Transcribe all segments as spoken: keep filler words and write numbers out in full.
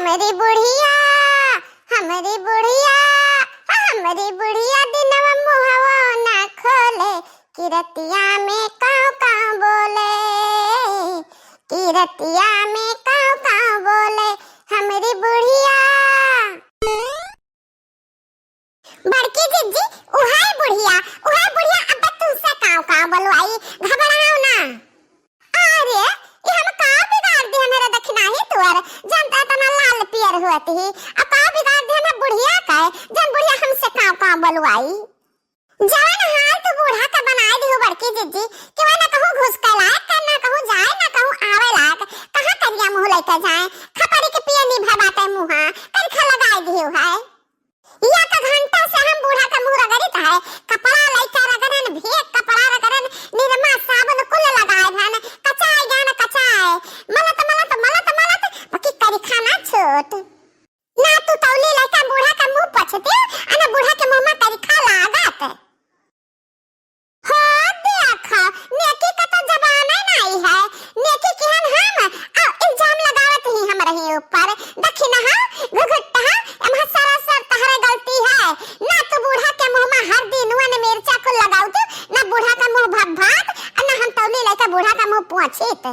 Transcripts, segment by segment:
हमरी बुढ़िया, हमरी बुढ़िया, हमरी बुढ़िया दिनवा मुहवा ना खोले, कि रतिया में काँव काँव बोले, कि रतिया में काँव काँव बोले, हमरी बुढ़िया। बड़की जिज्जी, उहै बुढ़िया, उहै बुढ़िया अब तुहसे काँव काँव बोलवाई, घबराओ ना। अरे, ई हम का बिगाड़ दिहन रे दखिनही तोर, जौन त एतना लाल पियर होत ही, अब का बिगाड़ दिहन बुढ़िया का, जौन बुढ़िया हमसे काँव काँव बोलवाई। जवन हाल तू बूढ़ा का बनाए दिहू बड़की जिज्जी, कि वह न कहूँ घुस के लायक, न कहूँ जाए, न कहूँ आवे लायक, कहाँ करिया मुँह लइके जाए, खपरी के पियनी भर बाटे मुँहा, करिखा लगाए दिहू है। या तो घंटा से हम बूढ़ा का मुँह रगड़ित है, कपड़ा लइके रगड़न, भेक कपड़ा रगड़न, निरमा साबुन कुल लगाए भन, कचाए जान कचाए, मलत, मलत, मलत, मलत, बाकी करिखा ना छोट। ना तू तौली लइका बूढ़ा का मुँह पोछतिउ, आ ना बूढ़ा के मुँह में करिखा लागत। हो देखा, नेकी का तो जबाने नाई है। नेकी किहन हम, आ इल्जाम लगावत ही हमरे ही ऊपर। दखिनहा, घुघुटहा, एम्हा सरासर तहरे गलती है। ना तू बूढ़ा के मुँह में हरदी, नून, मिर्चा कुल लगाउतिउ, ना बूढ़ा का मुँह भभात, आ ना हम तौली लइका बूढ़ा का मुँह पोछित।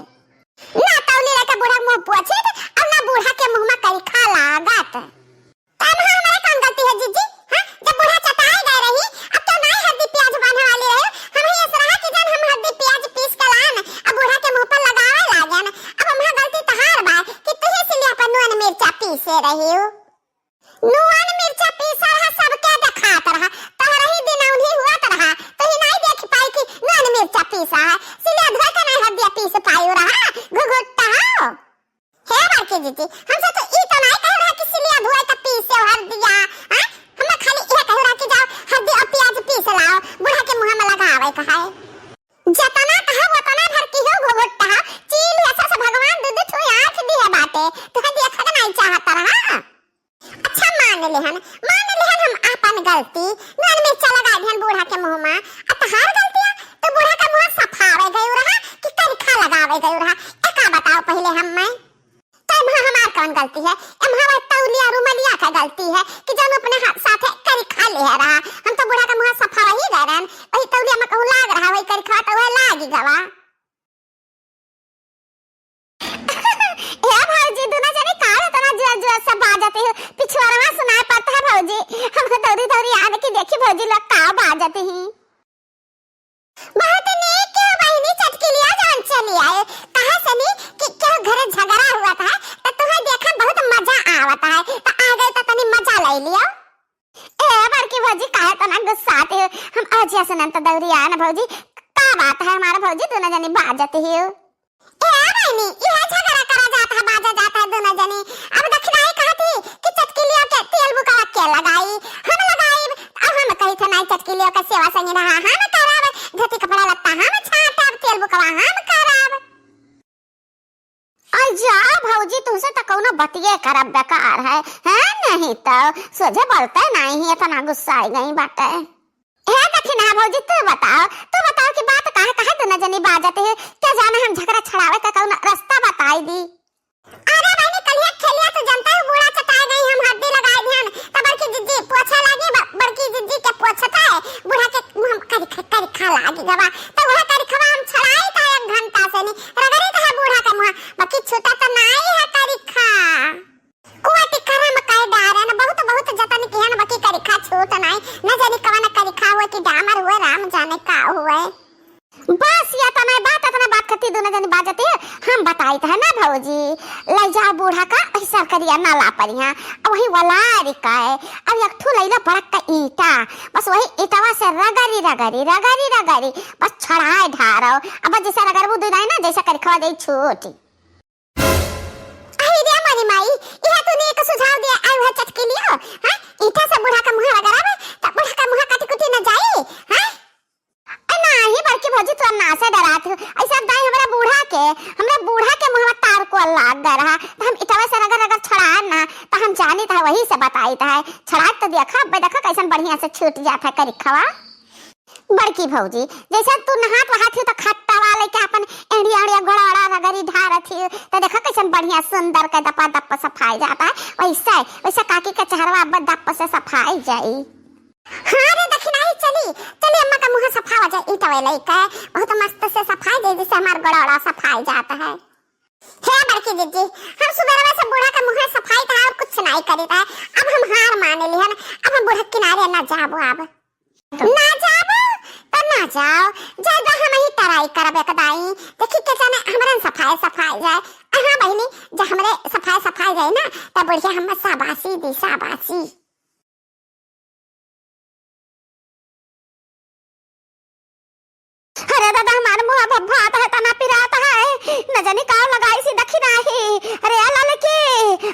ना तौली लइका बूढ़ा मुँह पोछित, अउर ना बूढ़ा के मुँह में करिखा लागत। त एम्हा हमरे कौन गलती है जिज्जी? हाँ? जब बूढ़ा चटाए गए रही, अब क्यों नाई हरदी प्याज बांधे वाली रहे? हम ही ऐसा रहा कि जौन हम हरदी प्याज पीस के लान, अब बूढ़ा के मुँह पर लगावे लागन। अब एम्हा गलती तहार बा कि तुही सिलिया पर नून मिर्चा पीसे रही हो। नून मिर्चा पीसा रहा, सबके देखात रहा, तोहरे ही दिनौनी हुआत रहा, तुही नाई देख पाई कि नून मिर्चा पीसा है, सिलिया धोए के नाई हरदिया पीस पाई रहा, घुघुट्टा हो। हे बड़की जिज्जी, हमसे तो ई तो नाई कहे रहा कि सिलिया धोए के पीसे हरदिया, हाँ? हमें खाली इहे कहे रहा कि जाओ हरदी अउर प्याज पीस लाओ, बूढ़ा के मुँह में लगावे का है। जतना कहा वतना भर की हो घुघुट्टा, चील ऐसा से भगवान दू दू ठो आँख दिए बाटे, तुहे देखे के नाई चाहत रहा। अच्छा, मान लेहन, मान लेहन हम आपन गलती। नून मिर्चा लगाइ दिहन बूढ़ा के मुँह मा। आ तहार गलतिया, तू बूढ़ा का मुँह सफावे गयू रहा कि करिखा लगावे गयू रहा? एका बताओ पहिले हम्मे। त एम्हा हमार कौन गलती है? एम्हा वह तौलिया रुमलिया का गलती है कि जौन अपने हाथ साथे करिखा लिहे रहा। हम तो बूढ़ा का मुँह सफावे ही गए रहन, वही तौलिया मा कहूँ लाग रहा, वही करिखा तो वह लागी गवा। ए भौजी, दुनो जनी काहे एतना जोर जोर से बाजत हो? पिछुआरवा सुनाई पड़त है भौजी। हम दौरी दौरी आन की देखी भौजी लोग का बाजत ही। बहुत नीक के बहिनी चटकिलिया जान चली आए। कहा सनी कि केहू घरे झगड़ा हुआ था, तो तुम्हें देखा बहुत मजा आवत है, तो आ गए तो तनी मजा ले लियो। ए बड़की भौजी, काहे तना गुस्सात हो? हम अजिया से नंत दौरी आए ना भौजी, का बात है हमार भौजी, दुनो जनी बाजत हो? ए बहिनी, इहे झगड़ा करा जात है, बाजा जात है दुनो जनी। अब दखिनाई कहत ही कि चटकिलिया के तेल बुकवा के लगाई, हम लगाई, अब हम कही थे नाई चटकिलिया के सेवा संगी रहा हम करब, धोती कपड़ा लत्ता हम छाटब, तेल बुकवा हम करब। अइ जा भौजी, तुहसे त कउनो बतिये करब बेकार है, हैं? नहीं त सोझे बोलते नाहीं ही, एतना गुस्साइ गई बाटे। हे दखिना भौजी, तू बताओ, तू बताओ कि बात काहे, काहे दुनो जनी बाजत हो? क्या जाने हम झगड़ा छड़ावे का कउनो रस्ता बताइ दी। अरे बहिनी, कलिया खेलिया तू जनता हो, बूढ़ा चटाए गई, हम हरदी लगाइ दिहन, त बड़की जिज्जी पोछे लागी, ब-, बड़की जिज्जी के पोछता है, बूढ़ा के मुँह करिखा, करिखा लागी गवा, त वह करिखवा हम छड़ाई त एक घंटा से नी, रगड़ी त है बूढ़ा के मुँह, बाकी छूटा त नाई है करिखा। कुआ टिकरा में कह डारे न, बहुत, बहुत जतन किहन, बाकी करिखा छूट नाई, न जानी कवन करिखा हुए कि डामर हुए, राम जाने का हुए। बस एतना बात, एतना बात खातिर दुनो जनी बाजत ही, हम बताइत है ना भौजी, लइ जाओ बूढ़ा का वही सरकरिया नाला पर यहाँ, अब वही वलारी का है, अब एक ठो लइला बड़क का ईंटा, बस वही ईंटवा से रगड़ी, रगड़ी, रगड़ी, रगड़ी, बस छड़ाए ढारो, अब बस जैसे रगड़बू दुनाई ना, जैसे करिखवा जाई छूटी। अहि रे मोरी माई, इहे तूने एक सुझाव दिया, आउ है चटकिलियो, हाँ? ईंटा से बूढ़ा का मुँह रगड़ावे, त बूढ़ा का मुँह कटी कुटी न जाई, हाँ? ए नाही बड़की भौजी, तू ना से डरात हो, ऐसा दाई हमरा बूढ़ा के, हमरा बूढ़ा के मुँह तार को लाग गए रहा, त हम इटवा से रगड़ रगड़ छड़ाए ना, त हम जानी त वही से बताई त है, छड़ाए त देखा, अबे देखा कैसन बढ़िया से छूट जात है करिखवा। बड़की भौजी, जैसे तू नहात वहात ही तो खट्टवा लेके अपन एड़िया एड़िया गोड़वा रगड़ी ढारत ही, तो देखा कैसन बढ़िया सुंदर के दपा दप सफाई जात है। वैसे, वैसे काकी के चेहरवा अब दप से सफाई जाई। हाँ रे दखिनाही, चली, चली अम्मा का मुँह सफावा जाए, ईंटवे लेके बहुत मस्त से सफाई जाए, जैसे हमार गोड़वा सफाई जात है। हे बड़की जिज्जी, हम सुबेरवा से बूढ़ा का मुँह सफाई था और कुछ नहीं करी था। अब हम हार माने लिहन, अब हम बूढ़ा किनारे ना जाबो। अब ना जाबो तो ना जाओ, जाए दो, हम ही try करब एक दाई, देखी के जाने हमरन सफाई सफाई जाए। हाँ बहिनी, जब हमरे सफाई सफाई जाए ना, तब बुढ़िया हम शाबाशी दी, शाबाशी। अरे दादा, हमार मुँह भभात है, तना पिरात है, न जानी का लगाई सी दखिनाही। अरे आ ललकी,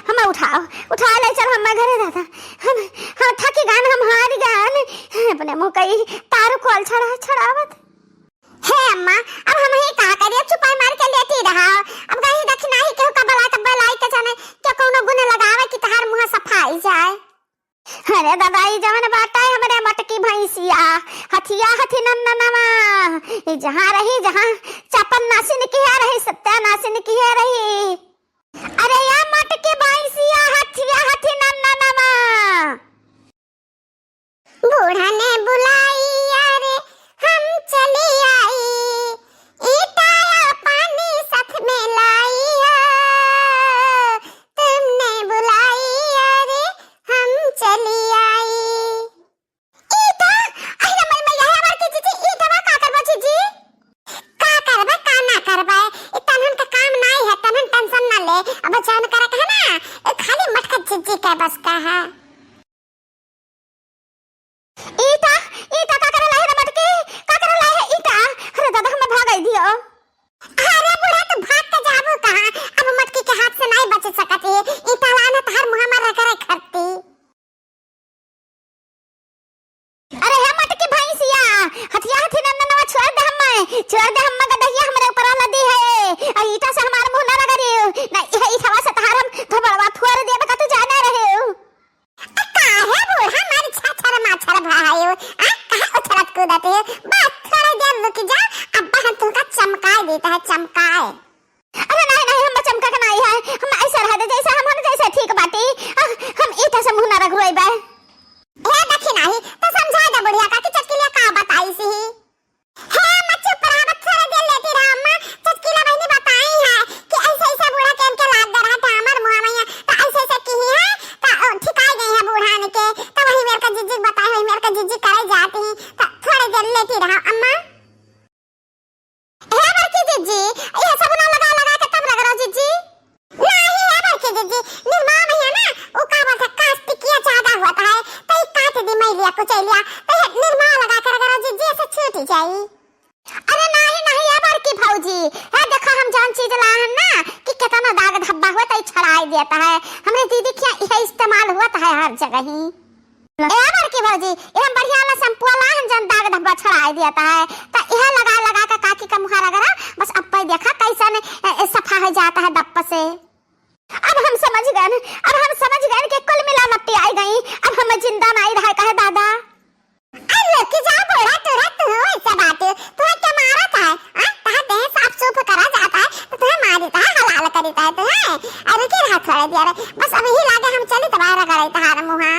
हम उठाओ, उठा ले चल हम घरे दादा। हम, हम थकी गन, हम हार गन। अपने मुँह कई तारू कोल छड़ा, छड़ावत। हे अम्मा, अब हम ही का करी, अब चुपाई मार के लेटी रहा। अब कहीं दखिनाही केहू का बला के बलाई के जाने, के कौनो गुण लगावे कि तहार मुँह सफाई जाए। अरे दादा, ई जवन बाटे हमरे मटकी भैंसिया, हथिया हथी नन्ननवा, ई जहाँ रही, जहाँ चापन नासिन किहे रही, सत्या नासिन किहे रही। अरे या मटकी भैंसिया, हथिया हथी नन्ननवा। बूढ़ा ने बुलाई, अरे हम चली आई, ईटा या पानी साथ में लाई, तुमने बुलाई, अरे हम चली आई। ईटा, अरे हमर मैया, हमर के जीजी, ईटवा का करबा जीजी? का करबा, का ना करबा? ई तनहन का काम नाई है, तनहन tension ना ले। अब जौन करे के है ना, ए खाली मटका जीजी के बस का है। ईटा, ईटा का करे लाए रे मटकी? का करे लाए है ईटा? अरे दादा, हमें भागाई दियो। अरे बूढ़ा, तू भाग के जाबू कहाँ? अब मटकी के हाथ से नाई बच सकत है। ईटा लाना तहार मुँह में रगड़े खरती। अरे हे मटकी भैंसिया, हथिया हथी नंदनवा छोड़ दे हम्मे, छोड़ दे हम्मे, गदहिया हमरे ऊपर लदी है। आ ईटा से हमार मुँह ना रगड़ियो, ना यह ईटवा से तहार हम थोबड़वा फोड़ देब का तू जाने रहे हो। आ काहे बूढ़ा मार छाछर माछर भायो, आ काहे उछलत कूदत हो? बस थोड़ा देर रुक जा, अब हम तुमका चमकाए देता है, चमकाए। अरे नहीं, नहीं, हम चमका के नहीं है, हम ऐसे रह दे, जैसे हम, हम जैसे ठीक बाटी। आ, हम ईटा से मुँह ना रगड़ोइबे। हे दखिनाही, तो समझा दे बुढ़िया का कि चचकिलिया का बताई सी। हे अम्मा चुप रहा, बस थोड़े देर लेटी रहा अम्मा, चचकिला बहिनी बताई है कि ऐसे ऐसे बूढ़ा के इनके लाग गए रहा था हमार मुँह में, तो ऐसे ऐसे की है, तो ओ, ठिकाई गई है बूढ़ा ने के, तो वही मेरे का जीजी बताई, वही मेरे का जीजी करे जाती, तो थोड़े देर लेटी रहा अम्मा। हे बड़की जीजी, ये सब ना लगा लगा के तब रगड़ो जीजी। नाही हे बड़की जीजी, निरमा में है ना, वो का बोलते, कास्टिकिया ज्यादा होता है, तो ये काट दी मैलिया कुचैलिया, तो ये निरमा लगा के रगड़ो जीजी, ऐसे छूट जाई। अरे नाही, नाही, हे बड़की भौजी, हे देखो हम जौन चीज लाहन ना, कि कितना दाग धब्बा हुआ तो ये छड़ाई देता है। हमरे दीदी के यहाँ यह इस्तेमाल होता है हर जगह ही। ए बड़की भौजी, ये हम बढ़िया वाला shampoo ला हम जन दाग धब्बा छुड़ाई देता है, तो यह लगा लगा के काकी का मुहारा करा, बस अब पे देखा कैसन, ए, ए, सफा हो जाता है दप्प से। अब हम समझ गए, अब हम समझ गए कि कुल मिला लपटी आई गई, अब हम जिंदा नहीं रहे कहे दादा। अरे रुक जा बूढ़ा, तुरंत तू ऐसा बात, तू क्या मारत है? आ, तहार देह साफ सूफ करा जाता है, तो तुम्हें मार देता है, हलाल कर देता है तुम्हें। अरे रुकी रहा थोड़े देर, बस अब यही लागे हम चली तो बाहर करे तहार मुहा।